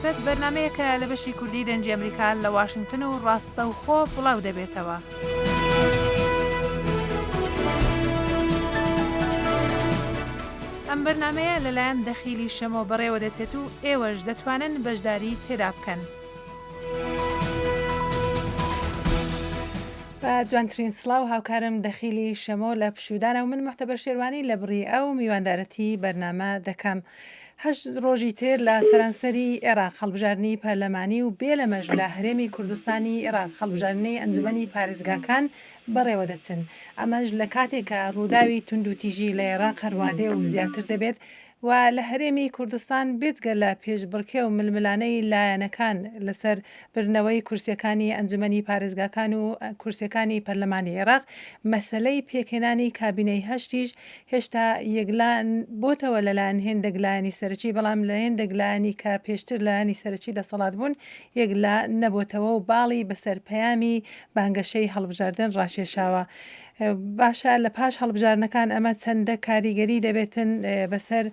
سیاسەت بەرنامەیەکە لە بەشی کوردی دەنگی ئەمریکا لە واشنگتن و ڕاستەوخۆ بڵاو دەبێتەوە. ئەم بەرنامەیە لەلایەن دەخیلی شەمۆ بەڕێوە دەچێت و ئێوەش دەتوانن بەشداری تێدا بکەن. بە جوانترین سڵاو هاوکارم دەخیلی شەمۆ لە پشوودانە و من موعتەبەر شێروانی لە بڕی ئەو میواندارەتی بەرنامە دەکەم. هەشت ڕۆژی تر لە سەرانسەری ئێراق هەڵبژاردنی پەرلەمانی و بێ لەمەش لە هەرێمی کوردستانی ئێراق هەڵبژاردنی ئەنجومەنی پارێزگاکان بەڕێوەدەچن. ئەمەش لە کاتێکە ڕووداوی توندوتیژی لە ئێراق هەروادێ و زیاتر دەبێت و لە هەرێمی کوردستان بێجگە لە پێشبڕکێ و ململانێی لایەنەکان لەسەر بردنەوەی کورسیەکانی ئەنجومەنی پارێزگاکان و کورسیەکانی پەرلەمانی عێراق، مەسەلەی پێکهێنانی کابینەی هەشتیش هێشتا یەکلا بۆتەوە لەلایەن هێندێک لایەنی سەرەکی، بەڵام لە هێندێک لایەنی کە پێشتر لایەنی سەرەکی دەسەڵات بوون یەکلا نەبۆتەوە و باڵی بەسەر پەیامی بانگەشەی هەڵبژاردن ڕاکێشاوە. باشە لە پاش هەڵبژاردنەکان ئەمە چەندە کاریگەری دەبێتن بەسەر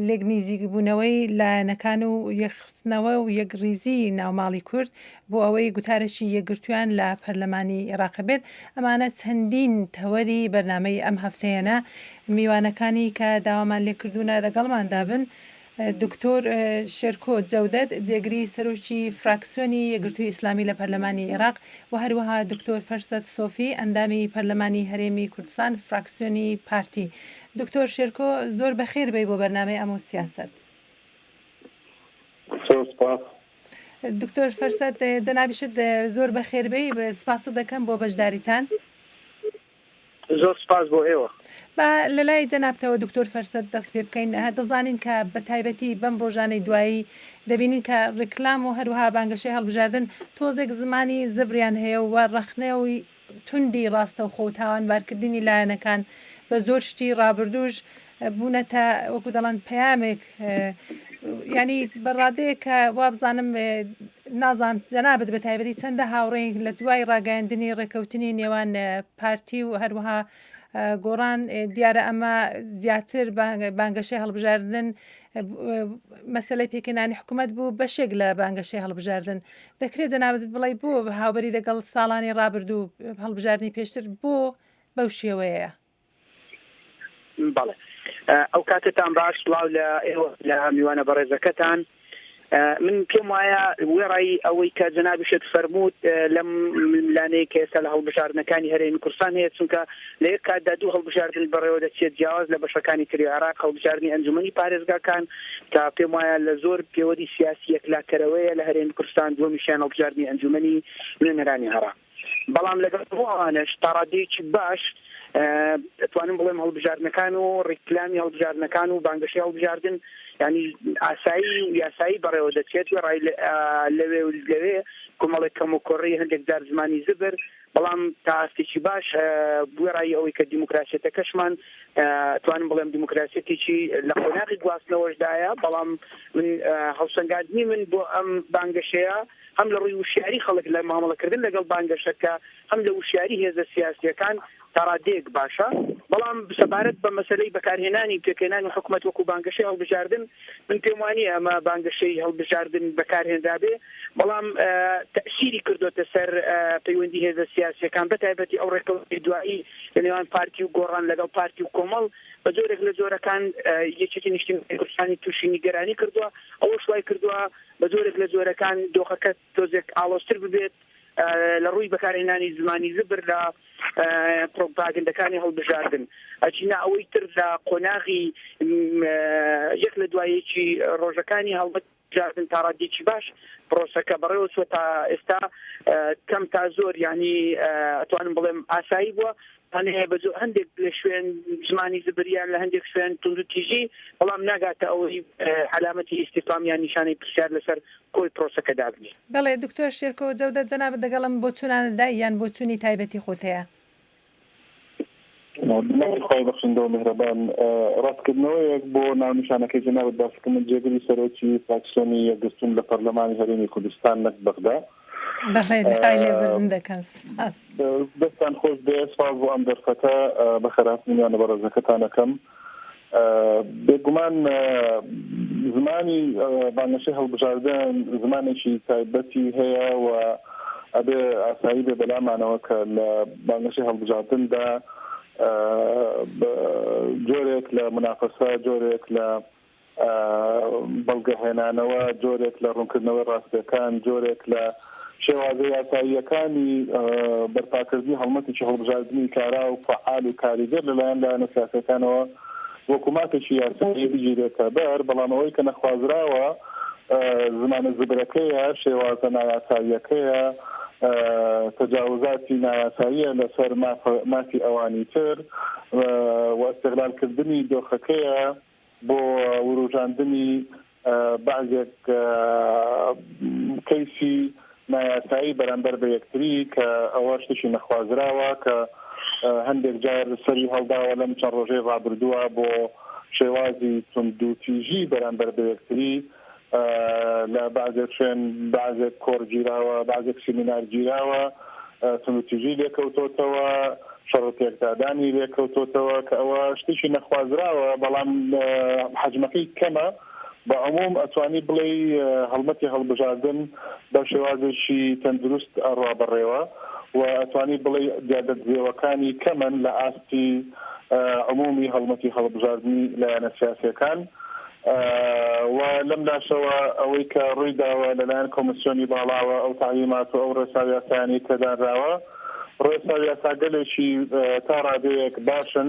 لێک نیزیکبوونەوەی لایەنەکان و یەکخستنەوە و یەکڕیزی ناوماڵی کورد بۆ ئەوەی گوتارێکی یەکگرتوویان لە پەرلەمانی ئێراق بێت ئەمانە چەندین تەوەری بەرنامەی ئەم هەفتەیەنە میوانەکانی کە داوامان لێکردوونە لەگەڵماندا بن دکتۆر شێرکۆ جەودەت، جێگری سەرۆکی فراکسیۆنی یەکگرتووی ئیسلامی لە پەرلەمانی عێراق و هەروەها دکتۆر فەرسەت سۆفی، ئەندامی پەرلەمانی هەرێمی کوردستان، فراکسیۆنی پارتی. دکتۆر شێرکۆ زۆر بەخێر بێی بۆ بەرنامەی ئەمۆ سیاسەت. زۆر سپاس. دکتۆر فەرسەت جەنابیشت زۆر بەخێر بێی، سپاست دەکەم بۆ بەشداریتان. زۆر سپاس بۆ ئێوە. با لە لای جەنابتەوە دکتۆر فەرسەت دەست پێ بکەین، دەزانین کە بە تایبەتی بەم ڕۆژانەی دوایی دەبینین کە ڕیکلام و هەروەها بانگەشەی هەڵبژاردن تۆزێک زمانی زبریان هەیە و ڕەخنە و توندی ڕاستەوخۆ و تاوانبارکردنی لایەنەکان بە زۆر شتی ڕابردووش بوونەتە وەکو دەڵێن پەیامێک ینی بە ڕادەیەک کە وابزانم نازانم جەنابت بە تایبەتی چەندە هاوڕێین لە دوای ڕاگەیاندنی ڕێکەوتنی نێوان پارتی و هەروەها گۆڕان دیارە ئەمە زیاتر بانگەشەی هەڵبژاردن مەسلەی پێکهێنانی حکوومەت بوو بەشێک لە بانگەشەی هەڵبژاردن دەکرێت جەنابت بڵێ بۆ هاوبەری لەگەڵ ساڵانی ڕابردوو هەڵبژاردنی پێشتر بۆ بەو شێوەیە بەڵێ ئەو کاتتان باش سڵاو لە ئێوە لە میوانە بەڕێزەکەتان من پێم وایە وێڕای ئەوەی کە جەنابیشت فەرمووت لەم ململانەیە کە ئێستا لە هەڵبژاردنەکانی هەرێمی کوردستان هەیە چونکە لە یەک کاتدا دوو هەڵبژاردن بەڕێوە دەچێت جیاواز لە بەشەکانی تری عێراق هەڵبژاردنی ئەنجومەنی پارێزگاکان کە پێم وایە لە زۆر پێوەری سیاسی یەکلاکەرەوەیە لە هەرێمی کوردستان دووەمیشیان هەڵبژاردنی ئەنجومەنی نوێنەرانی عێراق بەڵام لەگەڵ هەموو ئەوانەش تاڕادەیەکی باش ئەتوانم بڵێم هەڵبژاردنەکان و ڕیکلامی هەڵبژاردنەکان و بانگەشەی هەڵبژاردن ینی ئاسایی و یاسایی بەڕێوە دەچێت وێڕای لەوێ و لەوێ کۆمەڵێک کەم و کۆڕی هەندێک جار زمانی زبر بەڵام تا ئاستێکی باش وێڕای ئەوەی کە دیموکراسیەتەکەشمان توانم بڵێم دیموکراسیەتێکی لە قۆناغی گواستنەوەشدایە بەڵام من هەڵسەنگاندنی من بۆ ئەم بانگەشەیە هەم لە ڕووی وشیاری خەڵک لە مامەڵەکردن لەگەڵ بانگەشەکە، هەم لە وشیاری هێزە سیاسییەکان تا ڕادەیەک باشە. بەڵام سەبارەت بە مەسەلەی بەکارهێنانی پێکهێنانی حکومەت وەکو بانگەشەی هەڵبژاردن، من پێم وانییە ئەمە بانگەشەی هەڵبژاردن بەکارهێنرابێ، بەڵام تەئسیری کردۆتە سەر پەیوەندی هێزە سیاسییەکان، بەتایبەتی ئەو ڕێککەوتنەی دوایی لە نێوان پارتی و گۆڕان لەگەڵ پارتی و کۆمەڵ بە جۆرێک لە جۆرەکان یەکێتی نیشتیمانی کوردستانی تووشی نیگەرانی کردووە، ئەوەش وای کردووە بە جۆرێک لە جۆرەکان دۆخەکە تۆزێک ئاڵۆزتر ببێت لە ڕووی بەکارهێنانی زمانی زبر لە پرۆپاگندەکانی هەڵبژاردن ئەچینا ئەوەی تر لە قۆناغی یەک لە دوایەکی ڕۆژەکانی هەڵبەت جاردن تا ڕادێکی باش پرۆسەکە بەڕێوە چوە تا ئێستا کەم تا زۆر ینی ئەتوانم بڵێم ئاسایی بووە هەنێ بە هەندێک لە شوێن زمانی زبریان لە هەندێک شوێن توندوتیژی بەڵام ناگاتە ئەوەی عەلامەتی ئیستیفام یان نیشانەی پرسیار لەسەر کۆی پرۆسەکە دابنێ. بەڵێ دکتۆر شێرکۆ جەودەت جەنابت دەگەڵ ئەم بۆچوونانەدای یان بۆچوونی تایبەتی خۆت هەیە؟ بەناوی خوای بەخشندە و میهرەبان ڕاستکردنەوەیەک بۆ ناونیشانەکەی جەنابت باس بکەم من جێگری سەرۆکی فراکسیۆنی یەکگرتووم لە پەرلەمانی هەرێمی کوردستان نەک بەغدا. بەڵێ داوای لێبوردن دەکەم سپاس. دەستتان خۆش بێ سپاس بۆ ئەم دەرفەتە بەخێرهاتنی میوانە بەڕێزەکەتان ئەکەم. بێگومان زمانی بانگەشەی هەڵبژاردن زمانێکی تایبەتی هەیە و ئەبێ ئاسایی بێ بەلامانەوە کە لە بانگەشەی هەڵبژاردندا جۆرێک لە منافەسە، جۆرێک لە بەڵگەهێنانەوە، جۆرێک لە ڕوونکردنەوەی ڕاستیەکان، جۆرێک لە شێوازە یاساییەکانی بەرپاکردنی هەڵمەتێکی هەڵبژاردنی کارا و فەعال و کاریگەر لەلایەن لایەنە سیاسیەکانەوە وەکو مافێکی یاسایی بگیرێتە بەر، بەڵام ئەوەی کە نەخوازراوە زمانە زبرەکەیە، شێوازە نایاساییەکەیە، تەجاوزاتی نایاساییە لەسەر مافی ئەوانی تر و ئیستغلالکردنی دۆخەکەیە. بۆ وروژاندنی بەعزێک کەیسی نایاسایی بەرامبەر بە یەکتری کە ئەوە شتێکی نەخوازراوە کە هەندێک جار سەری هەڵداوە لەم چەند ڕۆژەی ڕابردووە بۆ شێوازی توندوتیژی بەرامبەر بە یەکتری لە بەعزێک شوێن بەعزێک کۆڕ گیراوە، بەعزێک سیمینار گیراوە، توندوتیژی لێکەوتۆتەوە، شەڕ و پێکدادانی لێکەوتۆتەوە کە ئەوە شتێکی نەخوازراوە، بەڵام حەجمەکەی کەمە. بە عموم ئەتوانی بڵێی هەڵمەتی هەڵبژاردن بە شێوازێکی تەندروست ئەڕوا بەڕێوە و ئەتوانی بڵێی دیاردە دزێوەکانی کەمن لە ئاستی عمومی هەڵمەتی هەڵبژاردنی لایەنە سیاسیەکان. و لەم لاشەوە ئەوەی کە ڕووی داوە لەلایەن کۆمیسیۆنی باڵاوە ئەو تەعلیمات و ئەو ڕێسا و یاسایانەی کە دانراوە ڕێسا و یاساگەلێکی تا ڕادەیەک باشن.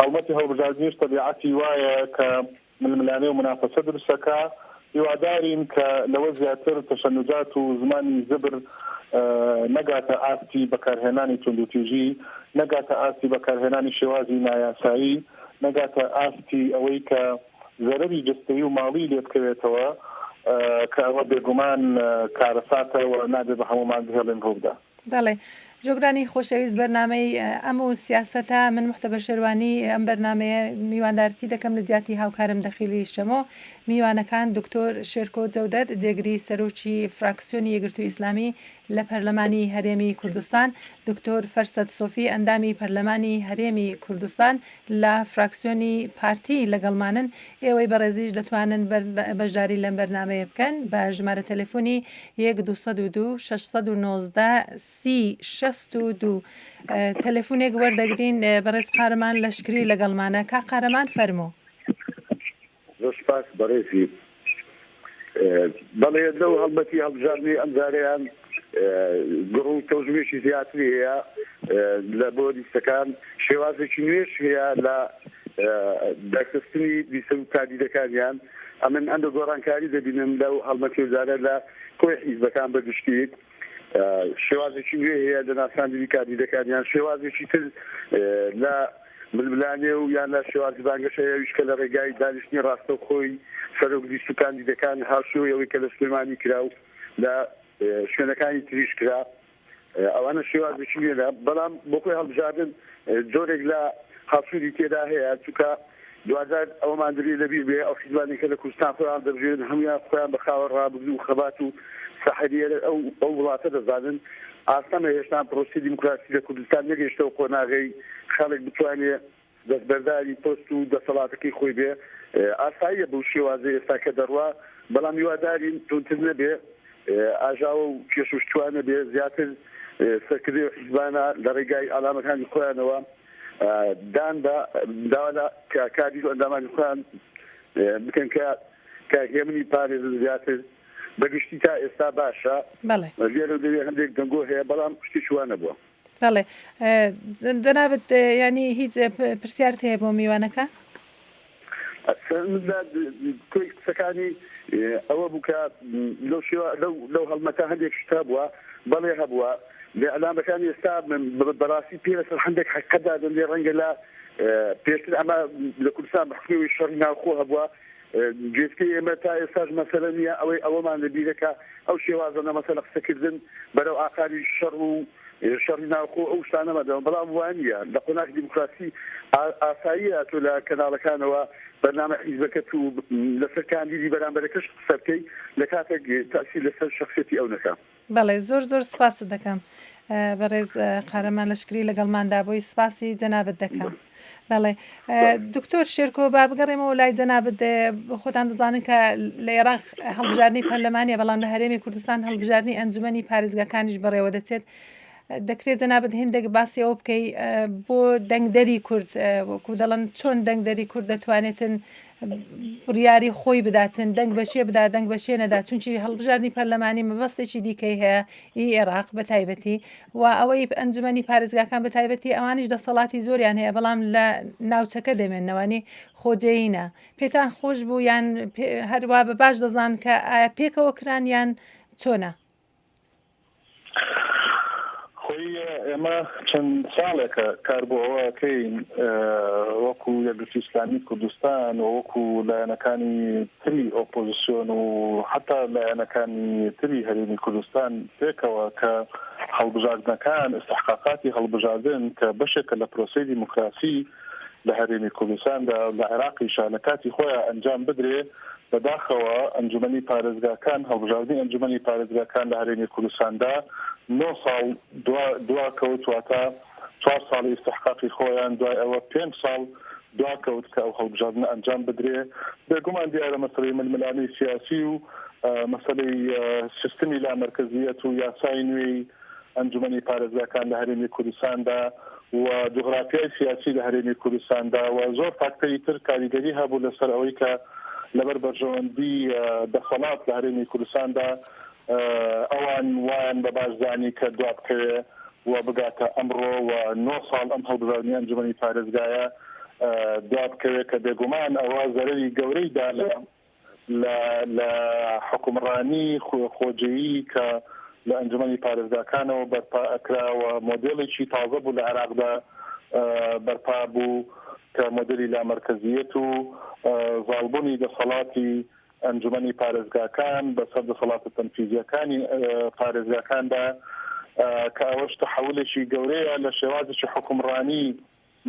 هەڵمەتی هەڵبژاردنیش تەبیعەتی وایە کە ململانێ و مونافەسە دروست دەکا. هیوادارین کە لەوە زیاتر تەشەنوجات و زمانی زبر نەگاتە ئاستی بەکارهێنانی توندوتیژی، نەگاتە ئاستی بەکارهێنانی شێوازی نایاسایی، نەگاتە ئاستی ئەوەی کە زەرەری جەستەیی و ماڵی لێ بکەوێتەوە کە ئەوە بێگومان کارەساتە و نابێ بە هەموومان بهێڵین ڕووبدا. بەڵێ جۆگرانی خۆشەویست بەرنامەی ئەم و سیاسەتە من موحتەبەر شێروانی ئەم بەرنامەیە میواندارتی دەکەم لە جیاتی هاوکارم دەخیلی شەمۆ میوانەکان دکتۆر شێرکۆ جەودەت جێگری سەرۆکی فراکسیۆنی یەکگرتووی ئیسلامی لە پەرلەمانی هەرێمی کوردستان، دکتۆر فەرسەت سۆفی ئەندامی پەرلەمانی هەرێمی کوردستان لە فراکسیۆنی پارتی لەگەڵمانن، ئێوەی بەڕێزیش دەتوانن بەشداری لەم بەرنامەیە بکەن بە ژمارە تەلەفۆنی یەک 202 619 سی 62 تەلەفونێک وەردەگرین بەڕێز قارەمان لەشکری لەگەڵمانە کاک قارەمان فەرموو. زۆر سوپاس بەڕێزی. بەڵێ لەو هەڵمەتی هەڵبژاردنەی ئەمجارەیان گوڕ و تەوژمێکی زیاتری هەیە لە بۆ لیستەکان، شێوازێکی نوێش هەیە لە دەرخستنی لیستە و کاندیدەکانیان. ئەمن ئەندە گۆڕانکاری دەبینم لەو هەڵمەتی ئەوجارە لە کۆی حیزبەکان بە گشتی. شێوازێکی نوێ هەیە لە ناساندنی کاندیدەکانیان، شێوازێکی تر لە ململانێ و یان لە شێوازی بانگەشە هەیە، ئەویش کە لە ڕێگای دانیشتنی ڕاستەوخۆی سەرۆک لیست و کاندیدەکان هاوشێوەی ئەوەی کە لە سلێمانی کرا و لە شوێنەکانی تریش کرا، ئەوانە شێوازێکی نوێنە، بەڵام بۆ خۆی هەڵبژاردن جۆرێک لە هەڵسووری تێدا هەیە، چونکە دواجار ئەوەمان دەبێ لەبیر بێ ئەو حیزبانەی کە لە کوردستان خۆیان دەبژێرن هەموویان خۆیان بە خاوەن ڕابردوو و خەبات و سەحەری ئەو ئەو وڵاتە دەزانن. ئاستەمە هێشتان پرۆسەی دیموکراسی لە کوردستان نەگەیشتەوە قۆناغەی خەڵک بتوانێ دەستبەرداری پۆست و دەسەڵاتەکەی خۆی بێ. ئاساییە بەو شێوازەی ئێستا کە دەڕوا، بەڵام هیوادارین توندتر نەبێ، ئاژاوە و کێش و شتوا نەبێ، زیاتر سەرکردەی و حیزبانە لە ڕێگای ئالامەکانی خۆیانەوە دان بە داوا لە کادیر و ئەندامانی خۆیان بکەن کە کە هێمنی پارێزن زیاتر. بە گشتی تا ئێستا باشە، بەڵێ. لێرە و لەوێ هەندێک دەنگۆ هەیە، بەڵام شتێکی وا نەبووە. بەڵێ جەنابت یانی هیچ پرسیارت هەیە بۆ میوانەکە؟ کۆی قسەکانی ئەوە بوو کە لەو شێوە لەو هەڵمەتە هەندێک شت هەبووە، بەڵێ هەبووە. لە ئیعلامەکان ئێستا بەڕاستی پێ لەسەر هەندێک حەقیقەت دادەنرێ، ڕەنگە لە پێشتر ئەمە لە کوردستان بە حوکمی ئەوەی شەڕی ناوخۆ هەبووە، گوێچکەی ئێمە تا ئێستاش مەسەلە نییە، ئەوەی ئەوەمان لە بیرە کە ئەو شێوازە نە مەسەلە قسەکردن بەرەو ئاقاری شەڕ و شەڕی ناوخۆ ئەو شتانەمان دەبەن، بەڵام وا نییە. لە قۆناغی دیموکراسی ئاساییە تۆ لە کەناڵەکانەوە بەرنامە حیزبەکەت و لەسەر کاندیدی بەرامبەرەکەش قسە بکەی لە کاتێک تەئسیر لەسەر شەخسیەتی ئەو نەکا. بەڵێ زۆر زۆر سپاست دەکەم. بەڕێز قارەمان لەشکری لەگەڵماندا بووی سپاسی جەنابت دەکەم. بەڵێ دکتۆر شێرکۆ با بگەڕێمەوە لای جەنابت خۆتان دەزانن کە لە عێراق هەڵبژاردنی پەرلەمانیە بەڵام لە هەرێمی کوردستان هەڵبژاردنی ئەنجومەنی پارێزگاکانیش بەڕێوە دەچێت دەکرێت جەنابت هندێک باسی ئەوە بکەی بۆ دەنگدەری کورد وەکو دەڵێن چۆن دەنگدەری کورد دەتوانێتن بڕیاری خۆی بداتن دەنگ بە چێ بدا دەنگ بە چێ نەدا چونکی هەڵبژاردنی پەرلەمانی مەبەستێکی دیکەی هەیە ئی عێراق بە تایبەتی و ئەوەی ئەنجومەنی پارێزگاکان بە تایبەتی ئەوانیش دەسەڵاتی زۆریان هەیە بەڵام لە ناوچەکە دەمێنەوەنی خۆجێینە پێتان خۆش بوو یان هەروە بە باش دەزان کە ئایا پێکەوە کران یان چۆنە؟ خۆی ئێمە چەند ساڵێکە کار بۆ ئەوە ئەکەین وەکو یەکگرتووی ئیسلامی کوردستان و وەکو لایەنەکانی تری ئۆپۆزیسیۆن و حتا لایەنەکانی تری هەرێمی کوردستان پێکەوە کە هەڵبژاردنەکان ئیستحقاقاتی هەڵبژاردن کە بەشێکە لە پرۆسەی دیموکراسی لە هەرێمی کوردستاندا لە عێراقیشا لە کاتی خۆیا ئەنجام بدرێ بەداخەوە ئەنجومەنی پارێزگاکان هەڵبژاردنی ئەنجومەنی پارێزگاکان لە هەرێمی کوردستاندا نۆ ساڵ دوا دوا کەوت واتە چوار ساڵی ئیستحقاقی خۆیان دوای ئەوە پێنج ساڵ دوا کەوت کە ئەو هەڵبژاردنە ئەنجام بدرێ بێگومان دیارە مەسەلەی ململانێی سیاسی و مەسەلەی سیستمی لامەرکەزیەت و یاسای نوێی ئەنجومەنی پارێزگاکان لە هەرێمی کوردستاندا و جوغرافیای سیاسی لە هەرێمی کوردستاندا و زۆر فاکتەری تر کاریگەری هەبوو لەسەر ئەوەی کە لەبەر بەرژەوەندی دەسەڵات لە هەرێمی کوردستاندا ئەوان وایان بە باش زانی کە دوابکەوێ و بگاتە ئەمڕۆ و نۆ ساڵ ئەم هەڵبژاردنی ئەنجومەنی پارێزگایە دوابکەوێ کە بێگومان ئەوە زەرەری گەورەی دا لە لە لە حوکمڕانی خۆجێیی کە لە ئەنجومەنی پارێزگاکانەوە بەرپا ئەکرا و مۆدێلێکی تازە بوو لە عێراقدا بەرپا بوو کە مۆدێلی لامەرکەزییەت و زاڵبوونی دەسەڵاتی ئەنجومەنی پارێزگاکان بەسەر دەسەڵاتە تەنفیزییەکانی پارێزگاکاندا کە ئەوەش تەحەولێکی گەورەیە لە شێوازێکی حوکمڕانی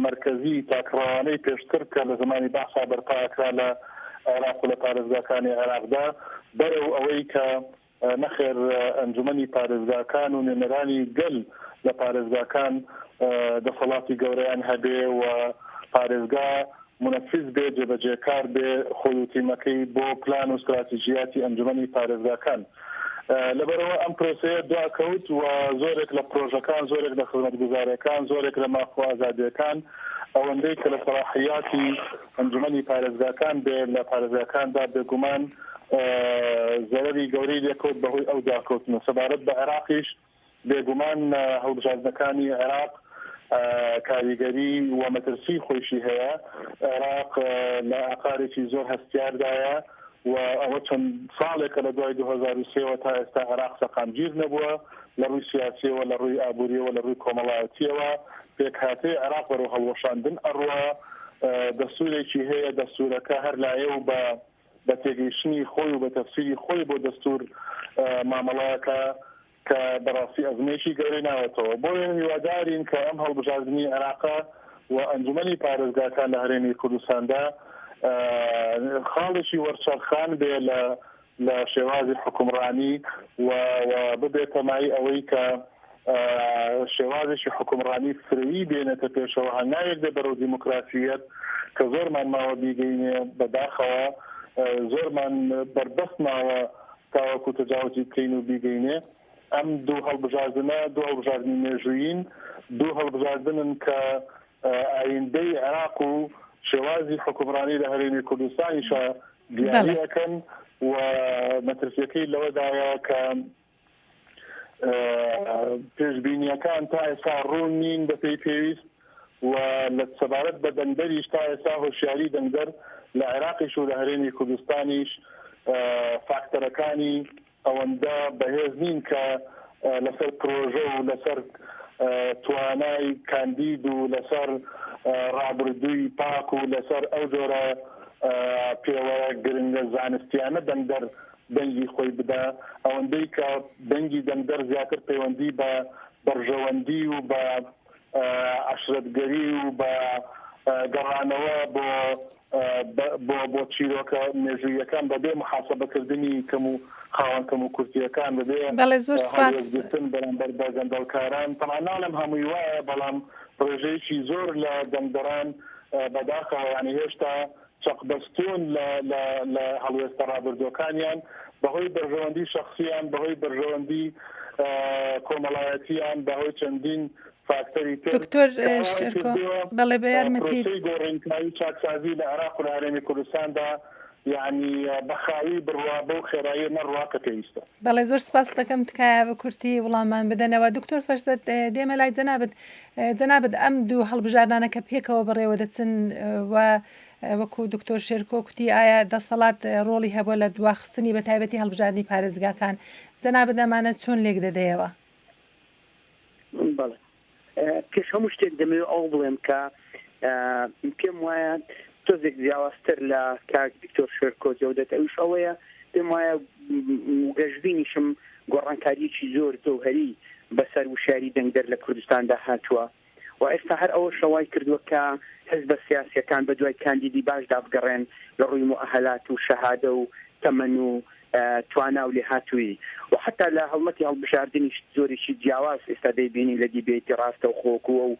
مەرکەزی تاکڕەوانەی پێشتر کە لە زەمانی بەعسا بەرپا ئەکرا لە عێراق و لە پارێزگاکانی عێراقدا بەرەو ئەوەی کە نەخێر ئەنجومەنی پارێزگاکان و نوێنەرانی گەل لە پارێزگاکان دەسەڵاتی گەورەیان هەبێ و پارێزگا مونەفیز بێ، جێبەجێکار بێ خۆی و تیمەکەی بۆ پلان و ستراتیژیاتی ئەنجومەنی پارێزگاکان. لەبەرئەوە ئەم پرۆسەیە دواکەوت و زۆرێک لە پرۆژەکان، زۆرێک لە خزمەتگوزاریەکان، زۆرێک لە ماف و ئازادیەکان ئەوەندەی کە لە سەڵاحیاتی ئەنجومەنی پارێزگاکان بێ لە پارێزگاکاندا بێگومان زەرەری گەورەی لێکەوت بەهۆی ئەو دواکەوتنە. سەبارەت بە عێراقیش بێگومان هەڵبژاردنەکانی عێراق کاریگەری و مەترسی خۆیشی هەیە، عێراق لە ئاقارێکی زۆر هەستیاردایە و ئەوە چەند ساڵێکە لە دوای 2003 وە تا ئێستا عێراق سەقامگیر نەبووە لە ڕووی سیاسیەوە، لە ڕووی ئابووریەوە، لە ڕووی کۆمەڵایەتیەوە پێکهاتەی عێراق بەرەو هەڵوەشاندن ئەڕوا، دەستوورێکی هەیە، دەستوورەکە هەر لایە و بە بە تێگەیشتنی خۆی و بە تەفسیری خۆی بۆ دەستوور مامەڵە ئەکا کە بەڕاستی ئەزمەیەکی گەورەی ناوەتەوە. بۆیە هیوادارین کە ئەم هەڵبژاردنی عێراقە و ئەنجومەنی پارێزگاکان لە هەرێمی کوردستاندا خاڵێکی وەرچەرخان بێ لە لە شێوازی حوکمڕانی و و ببێتە مایەی ئەوەی کە شێوازێکی حوکمڕانی فرەیی بێنێتە پێشەوە، هەنگاوێک بێ بەرەو دیموکراسییەت کە زۆرمان ماوە بیگەینێ، بەداخەوە زۆرمان بەربەست ماوە تاوەکو تەجاوزی بکەین و بیگەینێ. ئەم دوو هەڵبژاردنە دوو هەڵبژاردنی مێژوویین، دوو هەڵبژاردنن کە ئایندەی عێراق و شێوازی حوکمڕانی لە هەرێمی کوردستانیشا دیاری ئەکەن و مەترسیەکەی لەوەدایە کە پێشبینییەکان تا ئێستا ڕوون نین بەپێی پێویست و لە سەبارەت بە دەنگدەریش تا ئێستا هۆشیاری دەنگدەر لە عێراقیش و لە هەرێمی کوردستانیش فاکتەرەکانی ئەوەندە بەهێز نین کە لەسەر پرۆژە و لەسەر توانای کاندید و لەسەر ڕابردووی پاک و لەسەر ئەو جۆرە پێوەرە گرنگە زانستیانە دەنگدەر دەنگی خۆی بدا، ئەوەندەی کە دەنگی دەنگدەر زیاتر پەیوەندی بە بەرژەوەندی و بە عەشرەتگەری و بە گەڕانەوە بۆ. بۆ بۆ چیرۆکە مێژووییەکان بەبێ موحاسەبەکردنی کەم و خاوەن کەم و کورتییەکان بەبێ بەڵێ زۆر سپاس. هەڵوێست گرتن بەرامبەر بە گەندەڵکاران تەبعەن ناڵێم هەمووی وایە بەڵام ڕێژەیەکی زۆر لە دەنگدەران بەداخەوە یانی هێشتا چەقبەستوون لە لە لە هەڵوێستە ڕابردووەکانیان بەهۆی بەرژەوەندی شەخسییان بەهۆی بەرژەوەندی کۆمەڵایەتییان بەهۆی چەندین فاکتەری تر دکتۆر کە وای شێرکۆ کردووە بەڵێ بە یارمەتیت. پرۆسەی گۆڕینکاری چاکسازی لە عێراق و لە هەرێمی کوردستاندا یەعنی بە خاوی بڕوا بەو خێراییە نەڕوا کە پێویستە. بەڵێ زۆر سپاست دەکەم تکایە بە کورتی وڵاممان بدەنەوە. دکتۆر فەرسەت دێمە لای جەنابت جەنابت ئەم دوو هەڵبژاردانە کە پێکەوە بەڕێوە دەچن و وەکو دکتۆر شێرکۆ کوتی ئایا دەسەڵات ڕۆڵی هەبووە لە دواخستنی بە تایبەتی هەڵبژاردنی پارێزگاکان جەنابت ئەمانە چۆن لێک دەدەیەوە؟ بەڵێ پێش هەموو شتێک دەمەوێت ئەو بڵێم کە پێم وایە تۆزێک جیاوازتر لە کاک دکتۆر شێرکۆ جەودەت ئەوش ئەوەیە پێم وایە گەشببینیشم گۆڕانکاریەکی زۆر جەوهری بەسەر وشاری دەنگدەر لە کوردستاندا هاتووە و ئێستا هەر ئەوەشە وای کردووە کە حزبە سیاسیەکان بە دوای کاندیدی باشدا بگەڕێن لە ڕووی موئەهەلات و شەهادە و تەمەن و توانا و لێهاتوویی و حەتا لە هەڵمەتی هەڵبژاردنیش جۆرێکی جیاواز ئێستا دەیبینین لە دیبەیتی ڕاستەوخۆ وەکو ئەو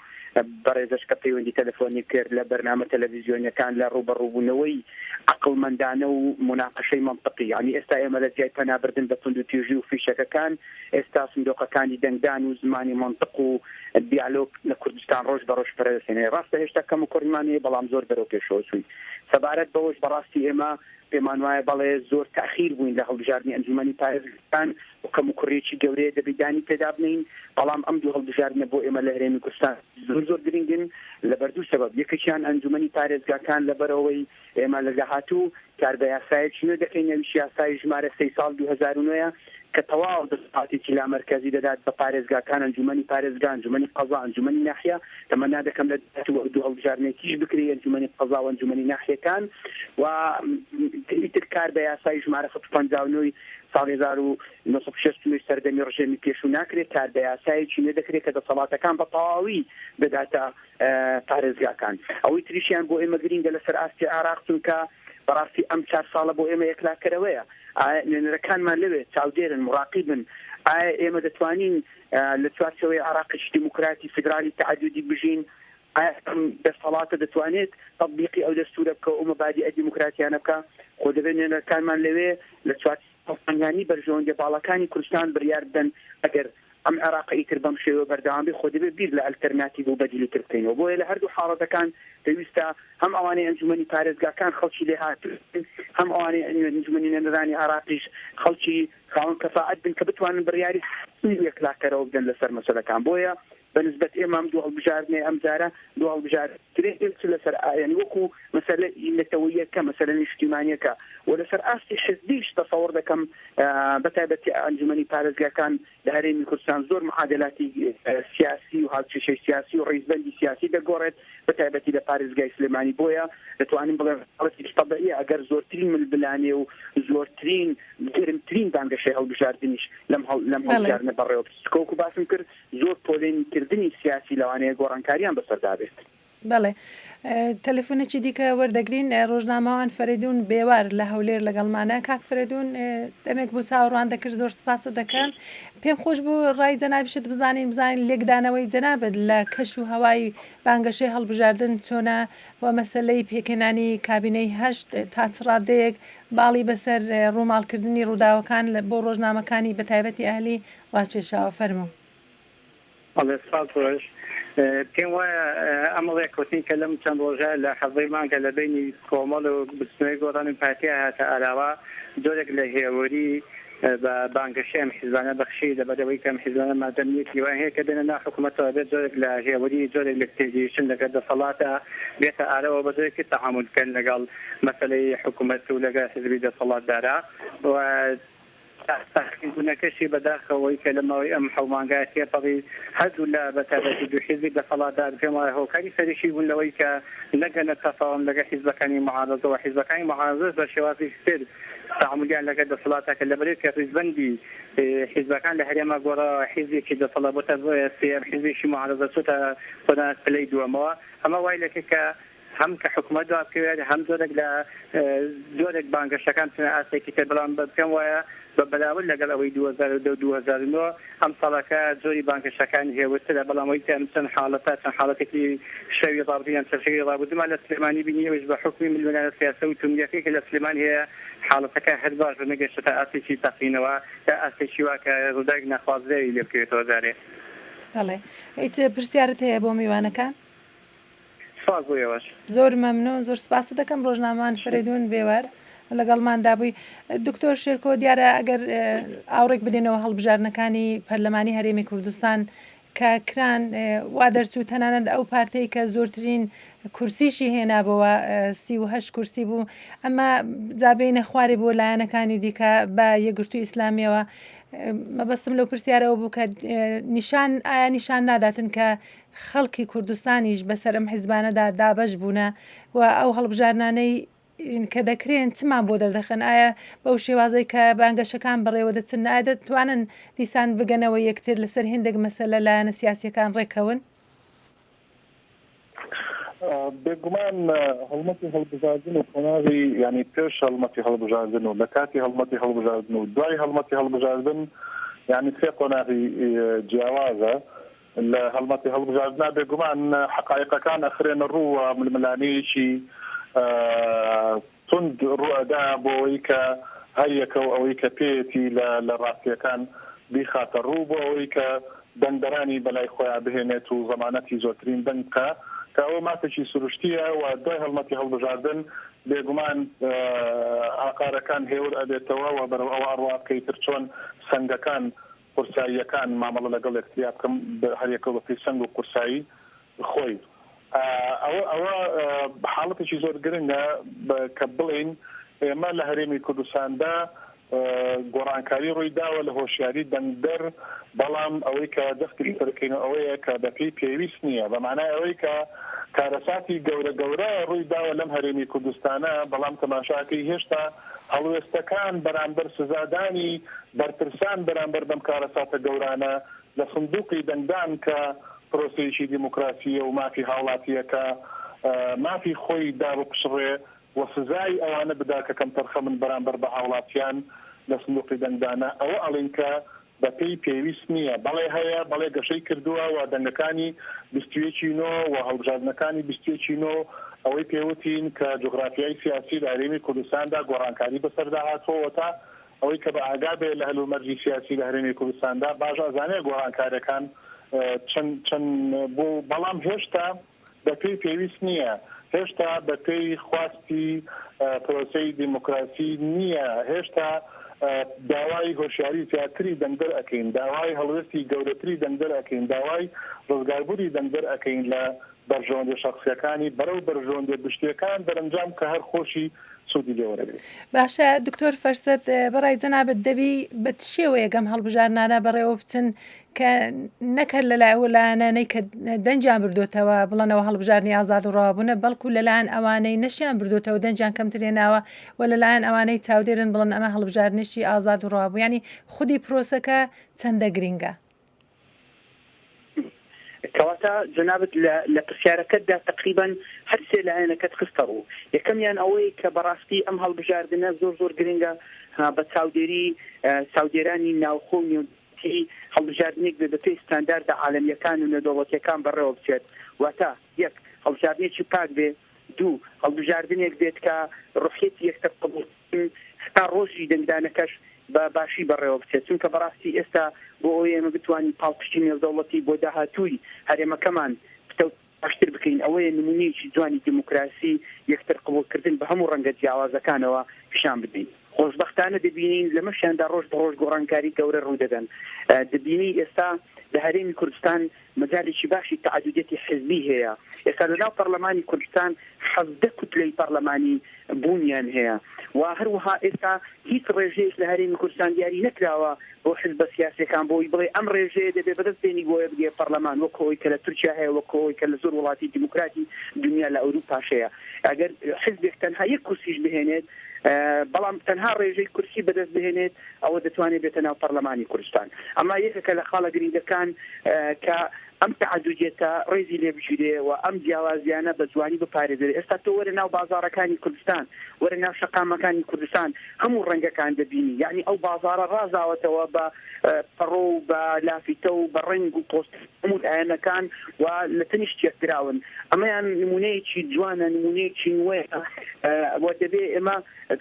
بەڕێزەش کە پەیوەندی تەلەفۆنی کرد لە بەرنامە تەلەڤیزیۆنیەکان لە ڕووبەڕووبوونەوەی عەقڵمەندانە و موناقەشەی مەنتقی یانی ئێستا ئێمە لە جیای پەنابردن بە توندوتیژی و فیشەکەکان ئێستا سندۆقەکانی دەنگدان و زمانی مەنتق و دیالۆگ لە کوردستان ڕۆژ بە ڕۆژ پەرە دەسێنێ. ڕاستە هێشتا کەم و کوڕیمان هەیە بەڵام زۆر بەرەو پێشەوە چووین. سەبارەت بەوەش بەڕاستی ئێمە پێمان وایە بەڵێ زۆر تاخیر بووین لە هەڵبژاردنی ئەنجومەنی پارێزگاکان و کەم و کوڕیەکی گەورەیە دەبی دانی پێدا بنێین بەڵام ئەم دوو هەڵبژاردنە بۆ ئێمە لە هەرێمی کوردستان زۆر زۆر گرنگن لەبەر دوو سەبەب یەکێکیان ئەنجومەنی پارێزگاکان لەبەرئەوەی ئێمە لە داهاتوو کار بە یاسایەکی نوێ دەکەین ئەویش یاسای ژمارە سێی ساڵ 2009 ە کە تەواو دەسەڵاتێکی لامەرکەزی دەدات بە پارێزگاکان ئەنجومەنی پارێزگا ئەنجومەنی قەزا ئەنجومەنی ناحیە تەمەنا دەکەم لە داهاتوو وەک دوو هەڵبژاردنێکیش بکرێ ئەنجومەنی قەزا و ئەنجومەنی ناحیەکان و ئیتر کار بە یاسای ژمارە 159 ساڵی 1969 سەردەمی ڕژێمی پێشوو ناکرێت کار بە یاسایەکی نوێ دەکرێت کە دەسەڵاتەکان بە تەواوی دەداتە پارێزگاکان. ئەوەی تریشیان بۆ ئێمە گرینگە لەسەر ئاستی عێراق چونکە بەڕاستی ئەم چار ساڵە بۆ ئێمە یەکلاکەرەوەیە. ئایا نوێنەرەکانمان لەوێ چاودێرن، موڕاقیبن؟ ئایا ئێمە دەتوانین لە چوارچێوەی عێراقێکی دیموکراتی فیدرالی تەعەدودی بژین؟ ئایا ئەم دەسەڵاتە دەتوانێت تەتبیقی ئەو دەستوورە بکا و ئەو مەبادیئە دیموکراتیانە بکا؟ خۆ دەبێت نوێنەرەکانمان لەوێ لە چوارچێوەی هەڵسەنگاندنی بەرژەوەندیە باڵاکانی کوردستان بریار بدەن ئەگەر ئەم عێراقە ئیتر بەم شێوەیە بەردەوام بێت خۆ دەبێت بیر لە ئەلتەرناتیڤ و بەدیلی تر بکەینەوە بۆیە لە هەردوو حاڵەتەکان پێویستە هەم ئەوانەی ئەنجومەنی پارێزگاکان خەڵکی لێهاتوو بن هەم ئەوانەی ئەنجومەنی نوێنەرانی عێراقیش خەڵکی خاوەن کەفائەت بن کە بتوانن بڕیاری حەتمی و یەکلاکەرەوە بدەن لەسەر مەسەلەکان بۆیە بە نسبەت ئێمە ئەم دوو هەڵبژاردنەی ئەمجارە دوو هەڵبژاردنی گرنگن چ لەسەر یانی وەکو مەسەلە نەتەوەییەکە مەسەلە نیشتیمانیەکە و لەسەر ئاستی حزبیش تەسەوڕ دەکەم بە تایبەتی ئەنجومەنی پارێزگاکان لە هەرێمی کوردستان زۆر معادلاتی سیاسی و هاوکێشەی سیاسی و ڕیزبەندی سیاسی دەگۆڕێت بە تایبەتی لە پارێزگای سلێمانی بۆیە دەتوانین بڵێم حاڵەتێکی تەبعیە ئەگەر زۆرترین ململانێ و زۆرترین گەرمترین بانگەشەی هەڵبژاردنیش لەم لەم هەڵبژاردنە بەڕێوە بچێت وەکو باسم کرد زۆر پۆلێنی کردنی سیاسی لەوانەیە گۆڕانکاریان بەسەردا بێت. بەڵێ تەلەفۆنێکی دیکە وەردەگرین ڕۆژنامەوان فەرەیدون بێوار لە هەولێر لەگەڵمانە کاک فەرەیدون دەمێک بوو چاوەڕوان دەکرد زۆر سپاست دەکەم پێم خۆش بوو ڕای جەنابیشت بزانین بزانین لێکدانەوەی جەنابت لە کەش و هەوای بانگەشەی هەڵبژاردن چۆنە و مەسەلەی پێکهێنانی کابینەی هەشت تا چ ڕادەیەک باڵی بەسەر ڕووماڵکردنی ڕووداوەکان بۆ ڕۆژنامەکانی بەتایبەتی ئەهلی ڕاکێشاوە فەرموو. بەڵێ سپاس بۆش. پێم وایە ئەم ڕێککەوتنەی کە لەم چەند ڕۆژە لە حەڤدەی مانگە لە بەینی کۆمەڵ و بزوتنەوەی گۆڕان و پارتیا هاتە ئاراوە جۆرێک لە هێوری بە بانگەشەی ئەم حیزبانە بەخشی لەبەرئەوەی کە ئەم حیزبانە مادەم نیەتی وایان هەیە کە بێنە ناو حکوومەتەوە بێت جۆرێک لە هێوری جۆرێک لە تێگەیشتن لەگەڵ دەسەڵاتە بێتە ئاراوە بە جۆرێکی تەعامول بکەن لەگەڵ مەسەلەی حکوومەت و لەگەڵ حیزبی دەسەڵاتدارا و تاقیبوونەکەشی بەداخەوەی کە لە ماوەی ئەم حەو مانگە تێپەڕی هەردوو لا بە تایبەتی دوو حیزبی دەسەڵاتدار پێم وایە هۆکاری سەرەکی بوون لەوەی کە نەگەنە تەفاوم لەگەڵ حیزبەکانی موعارەزە و حیزبەکانی موعارەزەش بە شێوازێکی تر تەعامولیان لەگەڵ دەسەڵاتا کرد لەبەرئەوەی کە ڕیزبەندی حیزبەکان لە هەرێما گۆڕاوە حیزبێکی دەسەڵات بۆتە سێیەم حیزبێکی موعارەزە چۆتە قۆناغ پلەی دووەمەوە ئەمە وای لەکرد کە. هەم کە حکومەت دوا بکەوێت هەم جۆرێک لە جۆرێک بانگەشەکان بچنە ئاستێکی تر بەڵام پێم وایە بە بەراورد لەگەڵ ئەوەی 2010 و 2009 ئەم ساڵەکە جۆری بانگەشەکان هێورترە بەڵام ئەوەی کە ئەم چەند حاڵەتە چەند حاڵەتێکی شەوی ڕابردوو یان چەند شەوی ڕابردوومان لە سلێمانی بینی ئەویش بە حوکمی ململانێ سیاسە و توندیەکەی کە لە سلێمانی هەیە حاڵەتەکە هەر باش بوو نەگەیشتە ئاستێکی تەقینەوە تا ئاستێکی وا کە ڕووداوێکی ناخوازراوی لێ بکەوێتەوە جارێ. بەڵێ هیچ پرسیارت هەیە بۆ میوانەکان؟ سپاس بۆ ئێوەش. زۆر مەمنون زۆر سپاست دەکەم ڕۆژنامەوان فەرەیدون بێوار لەگەڵماندا بووی دکتۆر شێرکۆ دیارە ئەگەر ئاوڕێک بدەینەوە هەڵبژاردنەکانی پەرلەمانی هەرێمی کوردستان کە کران وا دەرچوو تەنانەت ئەو پارتەی کە زۆرترین کورسیشی هێنابەوە 38 کورسی بوو ئەمە جابینە خوارێ بۆ لایەنەکانی دیکە بە یەکگرتوو ئیسلامیەوە مەبەستم لەو پرسیارەوە بوو کە نیشان ئایا نیشان ناداتن کە خەڵکی کوردستانیش بەسەر ئەم حیزبانەدا دابەش بوونە و ئەو هەڵبژاردنانەی کە دەکرێن چمان بۆ دەردەخەن؟ ئایا بەو شێوازەی کە بانگەشەکان بەڕێوە دەچن ئایا دەتوانن دیسان بگەنەوە یەکتر لەسەر هێندێک مەسەلە لایەنە سیاسیەکان ڕێککەون؟ بێگومان هەڵمەتی هەڵبژاردن و قۆناغی یانی پێش هەڵمەتی هەڵبژاردن و لە کاتی هەڵمەتی هەڵبژاردن و دوای هەڵمەتی هەڵبژاردن یانی سێ قۆناغی جیاوازە لە هەڵمەتی هەڵبژاردنا بێگومان حەقایقەکان ئەخرێنە ڕوو و ململانێیەکی توند ڕوو ئەدا بۆ ئەوەی کە هەر یەکە و ئەوەی کە پێیەتی لە لە ڕاستییەکان بیخاتە ڕوو بۆ ئەوەی کە دەنگدەرانی بەلای خۆیا بهێنێت و زەمانەتی زۆرترین دەنگ بکا کە ئەوە مافێکی سروشتییە و دوای هەڵمەتی هەڵبژاردن بێگومان ئاقارەکان هێور ئەبێتەوە و بەرەو ئەوە ئەڕوا کە ئیتر چۆن سەنگەکان قورساییەکان مامەڵە لەگەڵ یەکتریا بکەم هەریەکەو بەپێی سەنگ و قورسایی خۆی. ئەوە ئەوە حاڵەتێکی زۆر گرنگە کە بڵێین ئێمە لە هەرێمی کوردستاندا گۆڕانکاری ڕووی داوە لە هۆشیاری دەنگدەر، بەڵام ئەوەی کە جەختی لەسەر بکەینەوە ئەوەیە کە بەپێی پێویست نییە، بە مانای ئەوەی کە کارەساتی گەورە گەورە ڕووی داوە لەم هەرێمی کوردستانە، بەڵام تەماشاکەی هێشتا هەڵوێستەکان بەرامبەر سزادانی بەرپرسان بەرامبەر بەم کارەساتە گەورانە لە سندوقی دەنگدان کە پرۆسەیەکی دیموکراسییە و مافی هاوڵاتییە کە مافی خۆی دابپچڕێ و سزای ئەوانە بدا کە کەمتەرخەمن بەرامبەر بە هاوڵاتیان لە سندوقی دەنگدانە ئەوە ئەڵێین کە بەپێی پێویست نییە. بەڵێ هەیە، بەڵێ گەشەی کردووە و دەنگەکانی 21 ی نۆ و هەڵبژاردنەکانی 21 ی نۆ ئەوەی پێوتین کە جوغرافیای سیاسی لە هەرێمی کوردستاندا گۆڕانکاری بەسەردا هاتووە و تا ئەوەی کە بە ئاگا بێ لە هەلومەرجی سیاسی لە هەرێمی کوردستاندا باش ئەزانێ گۆڕانکاریەکان چەند چەند بوو بەڵام هێشتا بەپێی پێویست نییە، هێشتا بەپێی خواستی پرۆسەی دیموکراسی نییە، هێشتا داوای هۆشیاری زیاتری دەنگدەر ئەکەین، داوای هەڵوێستی گەورەتری دەنگدەر ئەکەین، داوای ڕزگاربوونی دەنگدەر ئەکەین لە بەرژەوەندیە شەخسیەکانی بەرەو بەرژەوەندیە گشتیەکان، دەرەنجام کە هەر خۆشی سوودی لێ وەرەگرێت. باشە دکتۆر فەرسەت بەڕای جەنابت دەبی بە چ شێوەیەک ئەم هەڵبژاردنانە بەڕێوە بچن کە نەک هەر لەلای ئەو لایەنانەی کە دەنگیان بردۆتەوە بڵێنەوە هەڵبژاردنی ئازاد و ڕەوا بوونە بەڵکو لەلایەن ئەوانەی نەشیان بردۆتەوە دەنگیان کەمتر هێناوە و لەلایەن ئەوانەی چاودێرن بڵێن ئەمە هەڵبژاردنێکی ئازاد و ڕەوا بوو یانی خودی پرۆسەکە چەندە گرینگە؟ کەواتە جەنابت لە لە پرسیارەکەتدا تەقریبەن هەر سێ لایەنەکەت خستە ڕوو. یەکەمیان ئەوەی کە بەڕاستی ئەم هەڵبژاردنە زۆر زۆر گرنگە بە چاودێری چاودێرانی ناوخۆ و نێودەوڵەتی هەڵبژاردنێک بێ بەپێی ستانداردە عالەمییەکان و نێودەوڵەتییەکان بەڕێوە بچێت. واتە یەک، هەڵبژاردنێکی پاک بێ. دوو، هەڵبژاردنێک بێت کە ڕوحیەتی یەکتر قبوڵ هەتا ڕۆژی دەنگدانەکەش بە باشی بەڕێوە بچێت، چونکە بەڕاستی ئێستا بۆ ئەوەی ئێمە بتوانین پاڵپشتی نێودەوڵەتی بۆ داهاتووی هەرێمەکەمان پتەو باشتر بکەین، ئەوەیە نموونەیەکی جوانی دیموکراسی، یەکتر قبوڵکردن بە هەموو ڕەنگە جیاوازەکانەوە پیشان بدەین. خۆشبەختانە دەبینین لەمەشیاندا ڕۆژ بە ڕۆژ گۆڕانکاری گەورە ڕوودەدەن. دەبینی ئێستا لە هەرێمی کوردستان مەجالێکی باشی تەعەدودیەتی حزبی هەیە. ئێستا لە ناو پەڕلەمانی کوردستان 17 کوتلەی پەڕلەمانی بوونیان هەیە و هەروەها ئێستا هیچ ڕێژەیەک لە هەرێمی کوردستان دیاری نەکراوە بۆ حزبە سیاسیەکان بۆ ئەوەی بڵێ ئەم ڕێژەیە دەبێ بەدەست بێنی بۆیە بگەیە پەڕلەمان وەک ئەوەی کە لە تورکیا هەیە وەک ئەوەی کە لە زۆر وڵاتی دیموکراتی دنیا لە ئەوروپاش هەیە ئەگەر حزبێک تەنها یەک کورسیش بهێنێت بەڵام تەنها ڕێژەی کورسی بەدەست بهێنێت ئەوە دەتوانێت بێتە ناو پەرلەمانی کوردستان. ئەمە یەکێکە لە خاڵە گرنگەکان کە ئەم تەعەدودیەتە ڕێزی لێ بگیرێ و ئەم جیاوازیانە بە جوانی بپارێزرێ. ئێستا تۆ وەرە ناو بازاڕەکانی کوردستان، وەرە ناو شەقامەکانی کوردستان، هەموو ڕەنگەکان دەبینی. یەعنی ئەو بازاڕە ڕازاوەتەوە بە پەڕۆ و بە لافیتە و بە ڕەنگ و پۆستەری هەموو لایەنەکان و لە تەنیشت یەکدراون. ئەمەیان نموونەیەکی جوانە، نموونەیەکی نوێیە و دەبێ ئێمە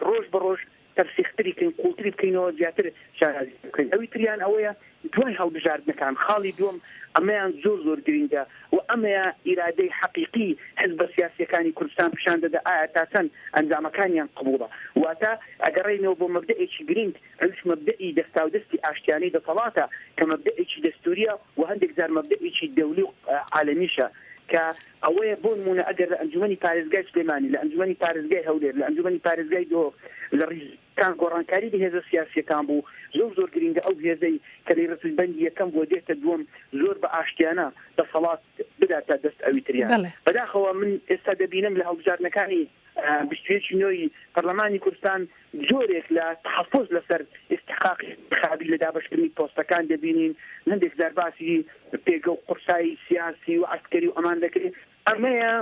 ڕۆژ بە ڕۆژ تەرسیختری کەین، قووڵتری بکەینەوە، زیاتر شانازی پێ بکەین. ئەوی تریان ئەوەیە دوای هەڵبژاردنەکان، خاڵی دووەم، ئەمەیان زۆر زۆر گرینگە و ئەمەیە ئیرادەی حەقیقی حزبە سیاسییەکانی کوردستان پیشان دەدا ئایا تا چەند ئەنجامەکانیان قبووڵە. واتە ئەگەڕێینەوە بۆ مەبدەئێکی گرینگ، ئەویش مەبدەئی دەستاودەستی ئاشتیانەی دەسەڵاتە کە مەبدەئێکی دەستوورییە و هەندێک جار مەبدەئێکی دەولی و عالەمیشە کە ئەوەیە بۆ نموونە ئەگەر لە ئەنجومەنی پارێزگای سلێمانی، لە ئەنجومەنی پارێزگای هەولێر، لە ئەنجومەنی پارێزگای دهۆک لە ڕیزەکان گۆڕانکاری لە هێزە سیاسییەکان بوو، زۆر زۆر گرینگە ئەو هێزەی کە لە ڕیزبەندی یەکەم بووە دێتە دووەم زۆر بە ئاشتیانە دەسەڵات بداتە دەست ئەوی تریان. بەداخەوە من ئێستا دەبینم لە هەڵبژاردنەکانی 21 ی نۆی پەرلەمانی کوردستان جۆرێک لە تەحەفوز لەسەر ئیستحقاقی ئینتخابی لە دابەشکردنی پۆستەکان دەبینین، هەندێک جار باسی پێگە و قورسایی سیاسی و عەسکەری و ئەمان دەکرێت، ئەمەیە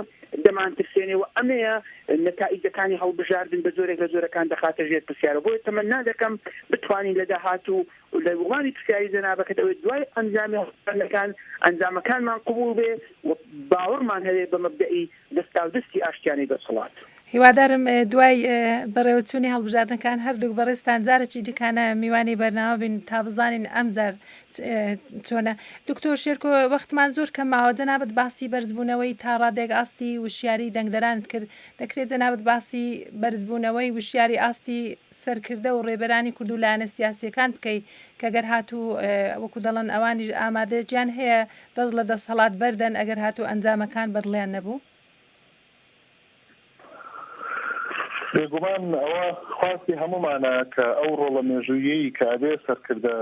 دەمانترسێنێ و ئەمەیە نەتائیجەکانی هەڵبژاردن بە جۆرێک لە جۆرەکان دەخاتە ژێر پرسیارەوە، بۆیە تەمەنا دەکەم بتوانین لە داهاتوو لە وڵامی پرسیاری جەنابەکەت ئەوەی دوای ئەنجامی هەڵبژاردنەکان ئەنجامەکانمان قبوڵ بێ و باوەڕمان هەبێ بە مەبدەئی دەستاودەستی ئاشتیانەی دەسەڵات. هیوادارم دوای بەڕێوەچوونی هەڵبژاردنەکان هەردووک بەڕێزتان جارێکی دیکانە میوانی بەرنامە بین تا بزانین ئەمجار چۆنە. دکتۆر شێرکۆ وەختمان زۆر کەم ماوە جەنابت باسی بەرزبوونەوەی تا ڕادەیەک ئاستی وشیاری دەنگدەرانت کرد دەکرێت جەنابت باسی بەرزبوونەوەی وشیاری ئاستی سەرکردە و ڕێبەرانی کورد و لایەنە سیاسیەکان بکەی کە گەر هاتوو وەکو دەڵێن ئەوانیش ئامادەگیان هەیە دەست لە دەسەڵات بەردەن ئەگەر هاتوو ئەنجامەکان بەدڵیان نەبوو؟ بێگومان ئەوە خواستی هەموومانە کە ئەو ڕۆڵە مێژووییەی کە ئەبێ سەرکردە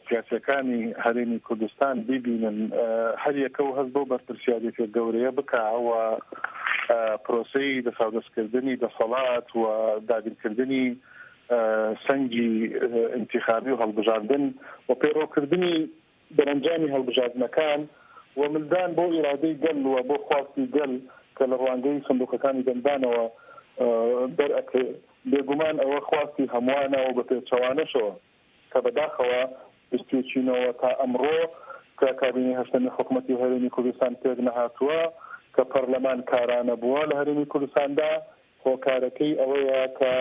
سیاسیەکانی هەرێمی کوردستان بیبینن هەریەکە و هەست بەو بەرپرسیارێتیە گەورەیە بکا و پرۆسەی دەساودەستکردنی دەسەڵات و دابینکردنی سەنگی ئینتیخابی و هەڵبژاردن و پەیڕەوکردنی دەرەنجامی هەڵبژاردنەکان و ملدان بۆ ئیرادەی گەل و بۆ خواستی گەل کە لە ڕوانگەی سندوقەکانی دەنگدانەوە دەرئەکەوێ، بێگومان ئەوە خواستی هەمووانە و بە پێچەوانەشەوە کە بەداخەوە 21 ی نۆوە تا ئەمڕۆ کە کابینەی هەشتەمی حکومەتی هەرێمی کوردستان پێک نەهاتووە کە پەرلەمان کارا نەبووە لە هەرێمی کوردستاندا هۆکارەکەی ئەوەیە کە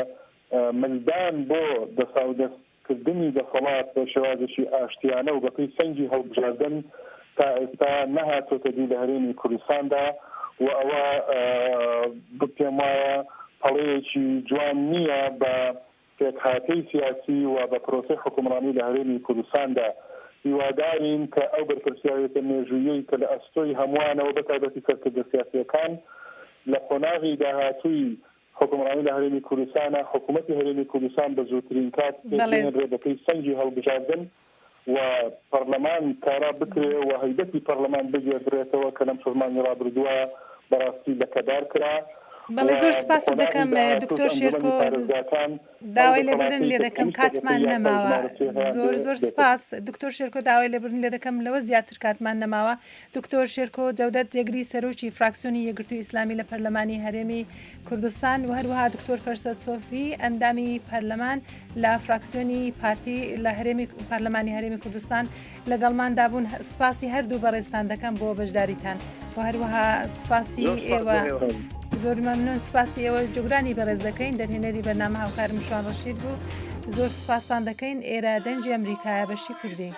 ملدان بۆ دەساودەست کردنی دەسەڵات بە شێوازێکی ئاشتیانە و بەپێی سەنگی هەڵبژاردن تا ئێستا نەهاتۆتە دی لە هەرێمی کوردستاندا و ئەوە پێم وایە پەڵەیەکی جوان نییە بە پێکهاتەی سیاسی و بە پرۆسەی حوکمڕانی لە هەرێمی کوردستاندا. هیوادارین کە ئەو بەرپرسیارێتە مێژوویەی کە لە ئەستۆی هەمووانە و بەتایبەتی سەرکردە سیاسییەکان لە قۆناغی داهاتووی حوکمڕانی لە هەرێمی کوردستانە، حکوومەتی هەرێمی کوردستان بە زووترین کات پێکبهێنرێ بەپێی سەنگی هەڵبژاردن و پەرلەمان کارا بکرێ و هەیبەتی پەرلەمان بگێردرێتەوە کە لەم شەش مانگی ڕابردووە بەڕاستی لەکەدار کرا و بەڵێ زۆر سپاست قۆناغی دەکەم داهاتووش دکتۆر ئەنجومەنی شێرکۆ پارێزگاکان ئەو داوای لێبوردن دەسەڵاتەی لێ کە دەکەم پێویستە کاتمان بەپێی یاسای نەماوە ژمارە سێ هەیان زۆر بێ زۆر دێتە دی. سپاس دکتۆر شێرکۆ داوای لێبوردن لێ دەکەم لەوە زیاتر کاتمان نەماوە دکتۆر شێرکۆ جەودەت جێگری سەرۆکی فراکسیۆنی یەکگرتووی ئیسلامی لە پەرلەمانی هەرێمی کوردستان و هەروەها دکتۆر فەرسەت سۆفی ئەندامی پەرلەمان لە فراکسیۆنی پارتی لە هەرێمی پەرلەمانی هەرێمی کوردستان لەگەڵماندا بوون سپاسی هەردوو بەڕێزتان دەکەم بۆ بەشداریتان و هەروەها سپاسی ئێوە زۆر مەمنون سپاسی ئێوە جوگرانی بەڕێز دەکەین دەرهێنەری بەرنامە هاوکارم شوان ڕەشید بوو زۆر سپاستان دەکەین ئێرە دەنگی ئەمریکایە بەشی کوردی.